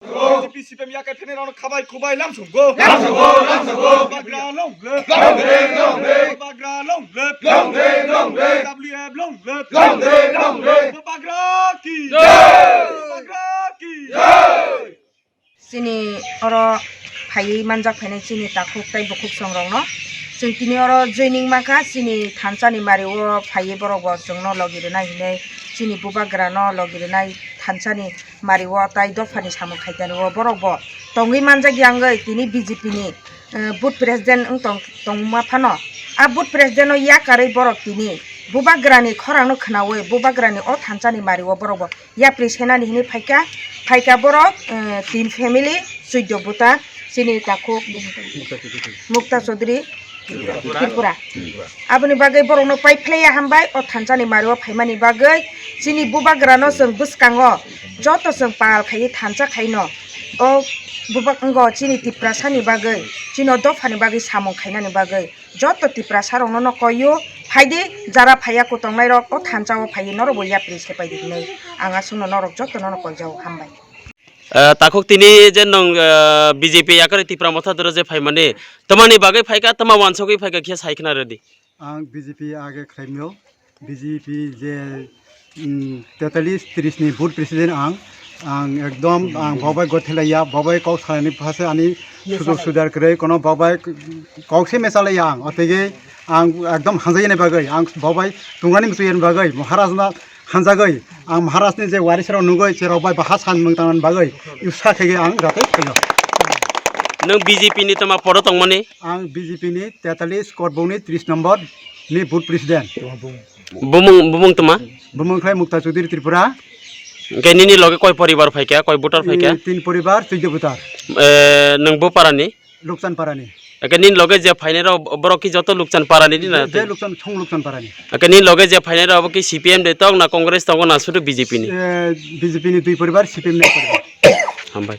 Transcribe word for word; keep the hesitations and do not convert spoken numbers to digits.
B J P C P M yakai phainairokno khabai khubai lamsukgo. Lamsukgo, lamsukgo. Bubagra long live. Long live, long live. Bubagra long live. Long live, long live. W F long live. Long live, long live. Bubagra ki jai. Bubagra ki jai. Chini oro phaiwi manjak phainai chini takhuk tei bukhuk songrokno. Chwng tini oro joining mankha chini thansa ni mari o phaiwi borok bo chwngno logi rwnai hinwi chini bubagra no logi rwnai thansa ni mari o tai dopha ni samung khaitani o borok bo tongwi manjak ya wngwi tini B J P ni, eh, booth president wng tong tongma phano a booth president no yakarwi borok tini bubagra ni khorang no khwnawi bubagra ni o thansa ni mari o borok bo yapri senani hinwi phaikha, phaikha borok, eh, tin family, chuddo buta, chini takhuk Mukta Chaudhary Tripura. Aboni bagwi borokno pai phlaiya hambai o thansani mario phaimani bagwi chini bubagrano chwng bwskango joto chwng pal khaiwi thansa khaino o bubak wngo chini Tiprasani bagwi, chini o dophani bagwi samung khainani bagwi. Joto Tiprasa rokno no koio, phaidi jara phaiya kutongnairok o thansa o phaiwi norokbo yapri sepaidi hinwi ang aswkno norok jotono no koijao, hambai. Eh, takhuk tini je nwng, eh, B J P yakarwi Tipra Motha doro je phaimani, tamani bagwi phaikha, tama wansugwi phaikha khe sai khna rwdi. Ang B J P age khlaimio, B J P je, mm, tetalis tris ni booth president ang, ang ekdom ang bobai gothelaiya, bobai kok salani phase ani sujog sudar kwrwi, kono bobai kok se mechalaiya ang, otege ang ekdom hanjayani bagwi, ang bobai tungani mchuyani bagwi, Maharaj no hanjagwi, ang Maharaj ni je waris rok nugwi, cherok bai baha san mung tangmani bagwi, usa khege ang jate khaio. Nwng B J P ni tama podo tongmani? Ang B J P ni tetalis Korbong ni tris number ni booth president. Bumung, bumung tuma? Bumung khlai Mukta Chaudhary Tripura. Hingke nini loge koi poribar phaikha, koi voter phaikha? Tin poribar, chuddo voter. Eh, nwng bo parani? Lukchan parani. Hingke nini loge je phainai rok, borok ki joto Lukchan parani ni na? Je Lukchan, thung Lukchan parani. Hingke nini loge je phainai rok, bo ki C P M de tong na Congress tongo na sudu B J P ni? Eh, B J P ni dui poribar, C P M ni poribar. Hambai.